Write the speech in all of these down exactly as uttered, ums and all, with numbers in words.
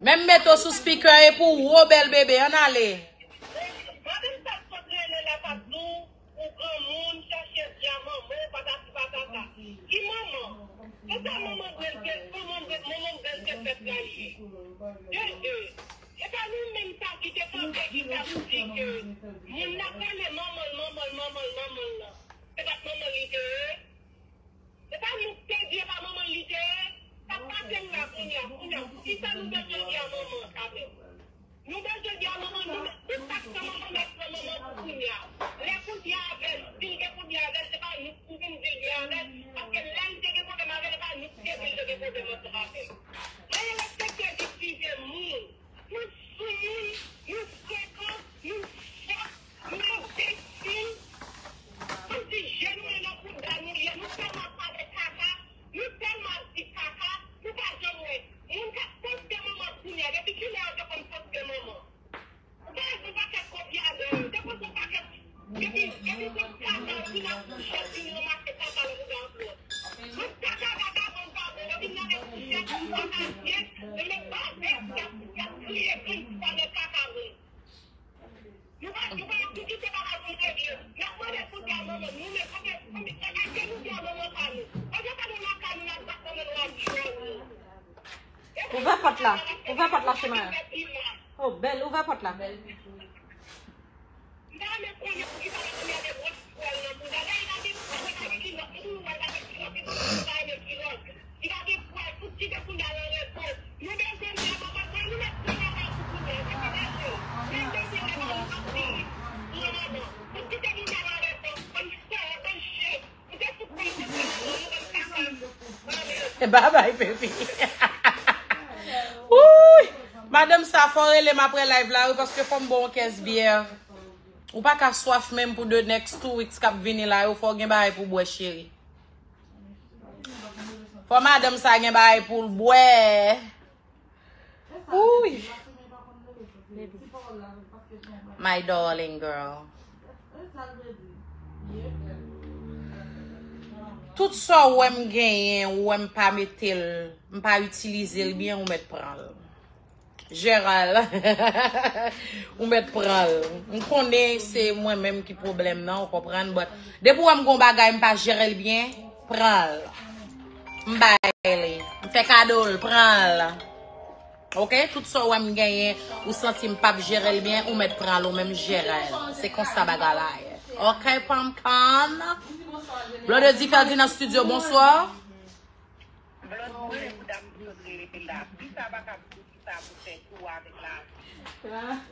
Men m mete w sou speaker e pou ou, bèl bebe, ann ale. Madanm sa k sot rele la k ap di w ou granmoun, chache di a manman w, patati patata. Ki manman? Se sa manman Brel te, manman Brel, manman Brel te fèt la ye. De, de. E pa nou menm sa ki te kanpe ki t ap di ke moun n ap rele manman l, manman l, manman l, manman l lan. Se pa t manman l li te ye? Se pa nou k te di e pa manman l li te ye? Sa k pase n la kounye a, kounye a, poukisa nou bezwen di a manman an sa vre? Nou bezwen di a manman, nou mèt tout sa k pran manman, mèt pran manman pou kounye a. Lè pou di avè l, si l gen pou di avè l, se pa nou pou vin di l di avè l, paske lè l te gen pwoblèm avè l, e pa nou ki te di l te gen pwoblèm ansanm avè l. Ann respekte vi prive moun. Nou soumoun, nou frekan, nou fòk, nou enbesil. Kòmsi je nou ye nan bouda nou ye, nou tèlman ap pale kaka, nou tèlman ap di kaka, nou pa janm wè. Moun k ap poste manman kounye a, depi kilè yo te konn poste manman? Ou pa wè se yon pakèt kopyadè yo, te poste yon pakèt, depi, depi se kaka, ou vin ap chèf vin ranmase kaka nan bouda ankò. Tout kaka vagabon sa yo, yo vin nan lespri a, kaka vye, yo met pa vye, y ap, y ap kriye tout sa nan kaka moun. Nou pa, nou pa, nou kite bagay pou regle. N ap mande pou di a manman nou, men kote, kote, kote nou di a manman pa nou? Kote pa nou lakay nou, n ap bat manman nou ak jwèt nou? Ouvè pòt la. Ouvè pòt la, Shemaya. Oh, bèl, ouvè pòt la. Bye bye, baby. Wouy! Madanm sa fò rele m apre live la, wi, paske fò m ba w yon kès byè. Ou pa ka swaf menm pou the next two weeks k ap vini la yo, fò w gen bagay pou w bwè, cheri. Fò madanm sa gen bagay pou l bwè. Wouy. My darling girl. Tout sa w wè m genyen, ou wè m pa mete l, m pa itilize l byen, ou mèt pran l. Jere l. Ou mèt pran l. M konnen se mwen menm ki pwoblèm nan, ou konprann, but depi w wè m gon bagay, m pa jere l byen, pran l. M bay li. M fè kado l, pran l. Ok? Tout sa w wè m genyen, ou santi m p ap jere l byen, ou mèt pran l, ou menm jere l. Se konsa bagay la ye. Ok, Pam Pam? Blondedy Ferdinand Studio, bonswa. Blondedy, pou dam ki sot rele la. Kisa pa ka di kisa pou fè tou avèk la?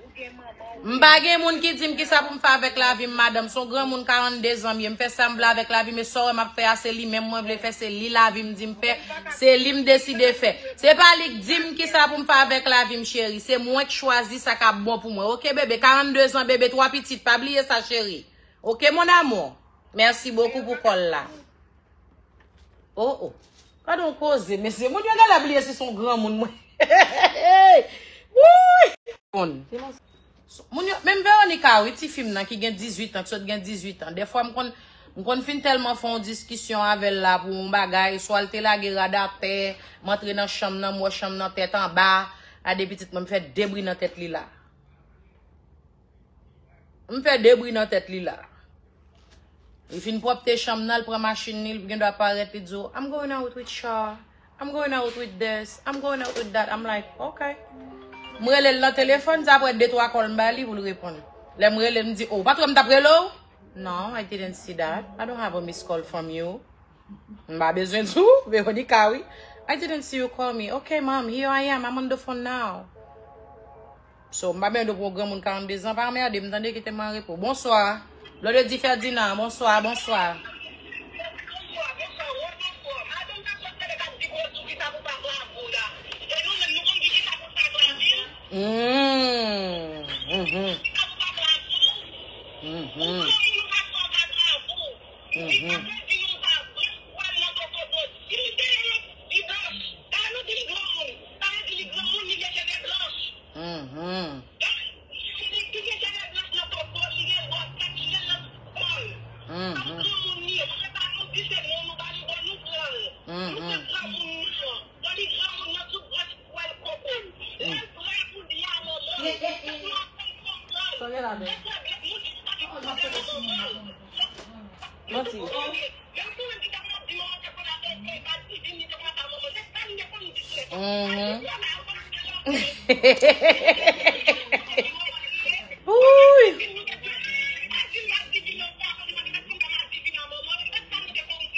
Ou gen manman, ou M pa gen moun ki di m kisa pou m fè avèk lavi m, madanm. Se yon granmoun karannde zan m ye. M fè sa m vle avèk lavi m, e sa w wè m ap fè a, se li menm mwen vle fè, se li lavi m di m fè, se li m deside fè. Se pa li k di m kisa pou m fè avèk lavi m, cheri. Se mwen k chwazi sa k ap bon pou mwen. Ok, bebe, karannde zan, bebe, twa pitit. Pa bliye sa, cheri. Ok, mon amour. Mèsi bokou pou kòl la. Oh, oh. Gade yon koze, mesye. Moun yo genlè bliye si se yon granmoun mwen. Wouy! Moun. Moun yo, menm Veronica, wi, tifi m nan ki gen dizuit an, ki sot gen dizuit an. Dèfwa m konn, m konn fin tèlman fè yon diskisyon avè l la pou yon bagay, swa l te lage rad atè, m antre nan chanm nan, m wè chanm nan tèt anba, gade pitit mwen, m fè de bri nan tèt li la. M fè de bri nan tèt li la. Li fin pwòpte chanm nan, l pran machin li, li gendwa parèt, li di w, "I'm going out with Shaw. I'm going out with this. I'm going out with that." I'm like, "Okay." M rele l nan telefòn, se apre de twa kòl m ba li pou l reponn. Lè m rele l, m di, "Oh, ou pa t wè m t ap rele w?" "No, I didn't see that. I don't have a missed call from you." M pa bezwen di w, Veronica, wi. "I didn't see you call me." "Okay, mom, here I am. I'm on the phone now." So, m pa bezwen de pou yon granmoun karannde zan, pa anmède m, tande, kite m an repo. Bonswa. Blondedy Ferdinand, bonswa, bonswa. Mm, mhm. Mhm. Mhm. Mhm. Mhm. Manti. Mhm. Uy.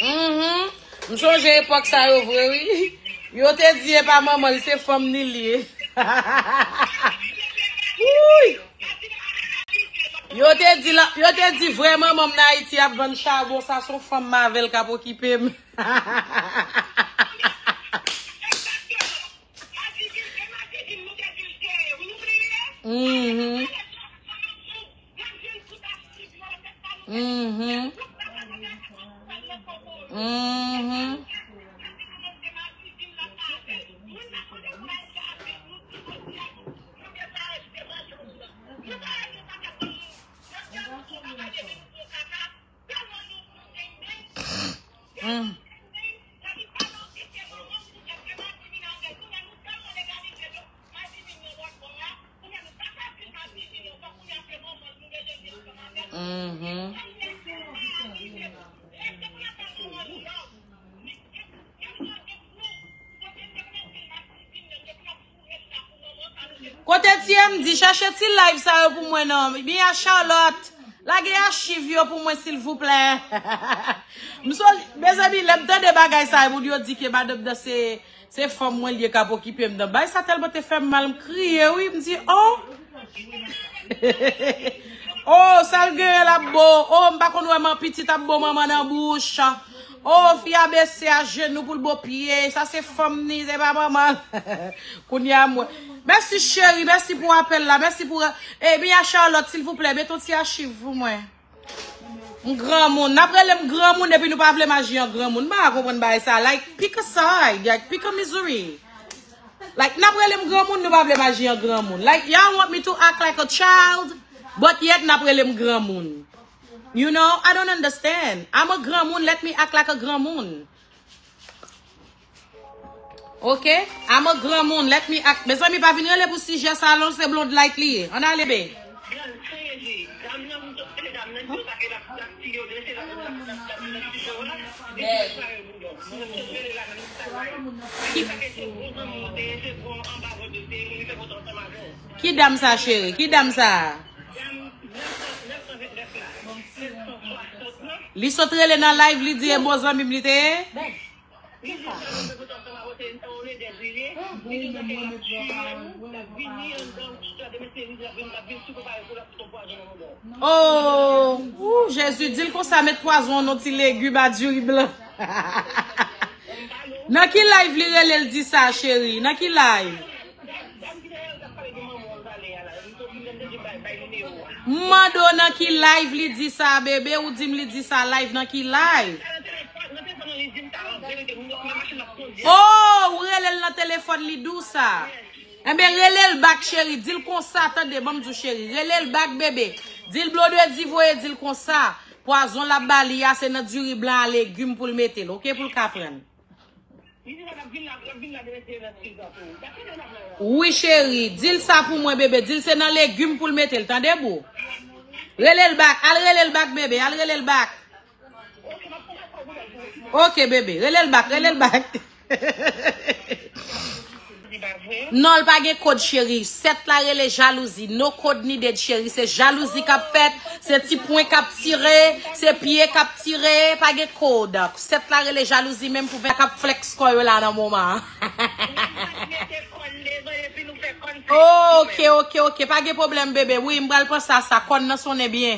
Mhm. M sonje epòk sa yo vre, wi. Yo te di e pa manman l, se fanm ni l ye. Uy. Yo te di la, yo te di vrè manman m nan Ayiti ap vann chabon, sa se yon fanm m avè l k ap okipe m. Mhm. Mhm. Mhm. Mm. Mhm. Kote ti M D, chache ti live sa yo pou mwen non. Mia Charlotte, lage achiv yo pou mwen silvouplè. M sou, mezanmi, lè m tande bagay sa yo, moun yo di ke madanm nan se, se fanm mwen li ye k ap okipe m nan. Bagay sa tèlman te fè m mal, m kriye wi, m di, oh. Oh, sa l genyen l ap bo. Oh, m pa konn wè man pitit ap bo manman nan bouch. Oh, fi a bese ajenou pou l bo pye. Sa se fanm ni, se pa manman. Kounye a mwen. Mèsi cheri, mèsi pou apèl la. Mèsi pou, eh, Mia Charlotte, silvouplè, mete yon ti achiv pou mwen. M granmoun. N ap rele m granmoun epi nou pa vle m aji an granmoun. M pa ka konprann bagay sa. Like, pick a side. Like, pick a misery. Like, n ap rele m granmoun, nou pa vle m aji an granmoun. Like, y'all want me to act like a child, but yet n ap rele m granmoun. You know, I don't understand. I'm a granmoun, let me act like a granmoun. Ok? I'm a granmoun, let me act. Mezanmi, pa vin rele pou sijè sa non, se blond like li ye. Ann ale, be. Ki, ki dam sa, cheri? Ki dam sa? Li sot rele nan live, li di e bon zanmi m li te ye? Oh, ou, Jezi, di l konsa, met pwazon nan ti legim a diri blan. Nan ki live li rele l di sa, cheri? Nan ki live? M mande w nan ki live li di sa, bebe, ou di m li di sa live, nan ki live? Oh, ou rele l nan telefòn, li di w sa. Enben, rele l bak, cheri. Di l konsa, tande, ban m di w, cheri. Rele l bak, bebe. Di l Blondedy voye di l konsa. Pwazon l ap ba li a, se nan diri blan a legim pou l mete l, oke, pou l ka pran l. Wi, cheri. Di l sa pou mwen, bebe. Di l se nan legim pou l mete l, tande, boo? Rele l bak. Al rele l bak, bebe. Al rele l bak. Ok, bebe. Rele l bak, rele l bak. Non, l pa gen kòd, cheri. Sèt la rele jalouzi. No code needed, cheri. Se jalouzi k ap fèt. Se ti pwen k ap tire. Se pye k ap tire. Pa gen kòd. Sèt la rele jalouzi menm pou vent k ap flex kò yo la nan moman an. Ok, ok, ok. Pa gen pwoblèm, bebe. Wi, m pral panse a sa. Kòn nan sonnen byen.